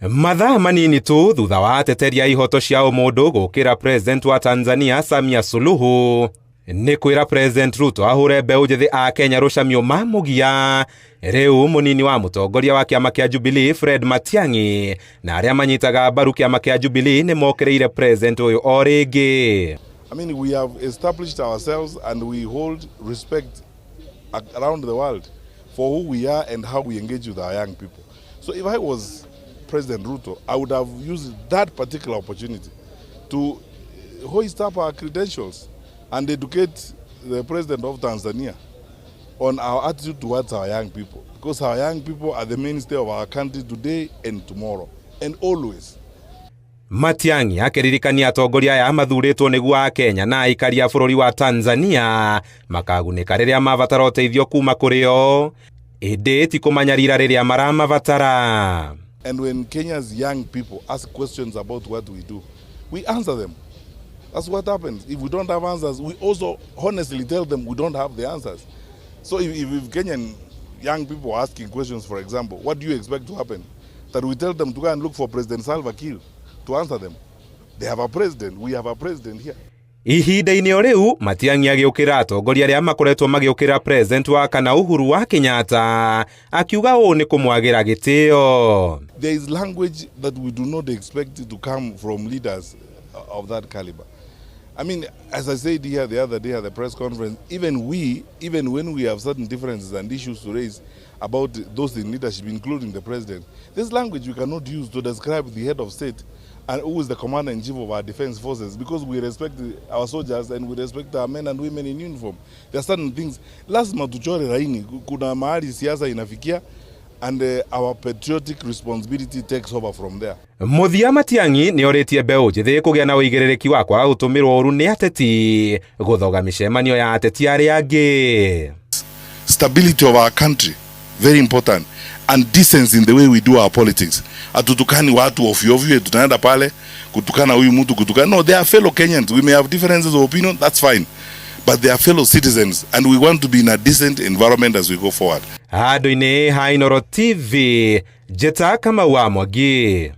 Mathaa manini tu thutha wa ateteri a ihoto cia ũmũndũ gũkĩra President wa Tanzania Samia Suluhu nĩ kwĩra President Ruto ahũre mbeũ njĩthĩ a Kenya rũcamio mamũgia. Rĩu mũnini wa mũtongoria wa kĩama kĩa Jubilee Fred Matiang'i na arĩa manyitaga mbaru kĩama kĩa Jubilee nĩ mokĩrĩire President ũyũ o rĩngĩ. I mean, we have established ourselves and we hold respect around the world for who we are and how we engage with our young people. So if I was President Ruto, I would have used that particular opportunity to hoist up our credentials and educate the president of Tanzania on our attitude towards our young people. Because our young people are the mainstay of our country today and tomorrow and always. Matiang'i akĩririkania atongoria aya mathurĩtwo nĩguo a Kenya na aikari a bũrũri wa Tanzania makagunĩka rĩrĩa mabatara ũteithio kuma kũrĩ o, ĩndĩ ti kũmanyarira rĩrĩa maramabatara. And when Kenya's young people ask questions about what we do, we answer them. That's what happens. If we don't have answers, we also honestly tell them we don't have the answers. So if Kenyan young people are asking questions, for example, what do you expect to happen? That we tell them to go and look for President Salva Kiir to answer them. They have a president. We have a president here. Ihinda-inĩ o rĩu Matiang'i agĩũkĩra atongoria arĩa makoretwo magĩũkĩra President wa kana Uhuru wa Kenyatta, akiuga ũũ nĩ kũmwagĩra gĩtĩo. There is language that we do not expect to come from leaders of that caliber. I mean, as I said here the other day at the press conference, even when we have certain differences and issues to raise about those in leadership, including the president, this language we cannot use to describe the head of state and who is the commander-in-chief of our defense forces, because we respect our soldiers and we respect our men and women in uniform. There are certain things, lazima tuchore laini, kuna mahali siasa inafikia and our patriotic responsibility takes over from there. Mũthia Matiang'i nĩ orĩtie mbeũ njĩthĩ kũgĩa na ũigĩrĩrĩki wa kwaga gũtũmĩrwo ũru nĩ ateti gũthoga mĩcemanio ya ateti arĩa angĩ. Stability of our country, very important, and decency in the way we do our politics. Hatutukani watu ovyo ovyo, tunaenda pale kutukana huyu mtu, kutukana. No, they are fellow Kenyans. We may have differences of opinion, that's fine, but they are fellow citizens and we want to be in a decent environment as we go forward. Handũ-inĩ ha Inooro TV, njĩta Kamau wa Mwangi.